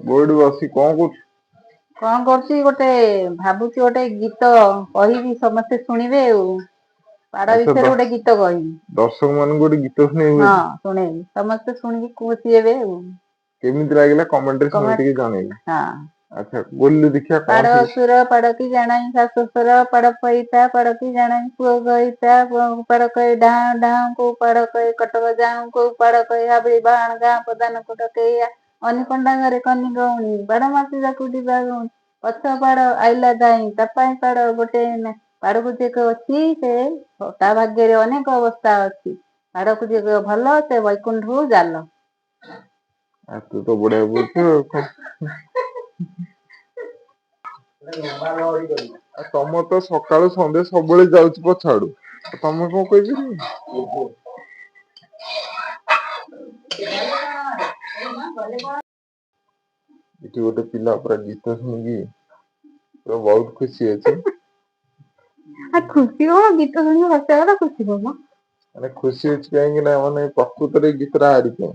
ବୋଉ ଏଠି ବସି କଣ କରୁଛୁ? କଣ କରୁଛି ଗୋଟେ ଭାବୁଛି, ଗୋଟେ ଗୀତ କହିବି, ସମସ୍ତେ ଶୁଣିବେ ଆଉ। ପାଡ଼ ଆଚ୍ଛା, ବିଷୟରେ ଗୋଟେ ଗୀତ କହିବି। ଦର୍ଶକ ମାନଙ୍କୁ ଗୋଟେ ଗୀତ ଶୁଣେଇବୁ? ହଁ, ଶୁଣେଇବି, ସମସ୍ତେ ଶୁଣିକି ଖୁସି ହେବେ ଆଉ। କେମିତି ଲାଗିଲା କମେଣ୍ଟ ରେ Comment- ଟିକେ ଜଣେଇବେ। ହଁ। ଆଚ୍ଛା, ବୋଲିଲୁ ଦେଖିବା କଣ ପାଡ଼ ସେ। ସୁର ପାଡ଼ କି ଜାଣାଇ ଶାଶୁ ଶ୍ୱଶୁର, ପାଡ଼ ପଇତା ପାଡ଼ କି ଜାଣାଇ ପୁଅ ଗଇତା, ପାଡ଼ କହି ଡାଁ ଡାଁ କୋଉ ପାଡ଼ କହି କଟକ ଯାଉଁ, କୋଉ ପାଡ଼ କହି ହାବିଳି ବାହାଣ ଗାଁ ପ୍ରଧାନକୁ ଡକେଇ, ଅନିପଣ୍ଡା ଘରେ କନି ଗଉଣି, ପାଡ଼ ମାସି ଯାକୁ ଡିବା ଗଉଣି, ପଛ ପାଡ଼ ଆଇଲା ଦାଇଁ ତା ପାଇଁ ପାଡ଼ ଗୋଟେ ପାଡ଼କୁ ଯିଏ ଅଛି ସେ ତା ଭାଗ୍ୟରେ ଅନେକ ଅବସ୍ଥା ଅଛି, ପାଡ଼କୁ ଯିଏ କହିବ ଭଲ ସେ ବୈକୁଣ୍ଠକୁ ଜାଲ। ଆଉ ତୁ ତ ବଢିଆ ବୋଲୁଛୁ ଆଉ କଣ। ଆଉ ତମର ତ ସକାଳୁ ସନ୍ଧ୍ୟା ସବୁବେଳେ ଯାଉଛି ପଛ ଆଡୁ, ଆଉ ତମେ କଣ କହିପାରିବନି? ଏଠି ଗୋଟେ ପିଲା ପୁରା ଗୀତ ଶୁଣିକି ପୁରା ବହୁତ ଖୁସି ଅଛି। ଆଉ ଖୁସି କଣ, ଗୀତ ଶୁଣିକି ହସିବା କଥା, ଖୁସି କଣ? ମାନେ ଖୁସି ଅଛି କାହିଁକି ନା ମାନେ ପ୍ରକୃତରେ ଏଇ ଗୀତଟା ଆରି ପାଇଁ।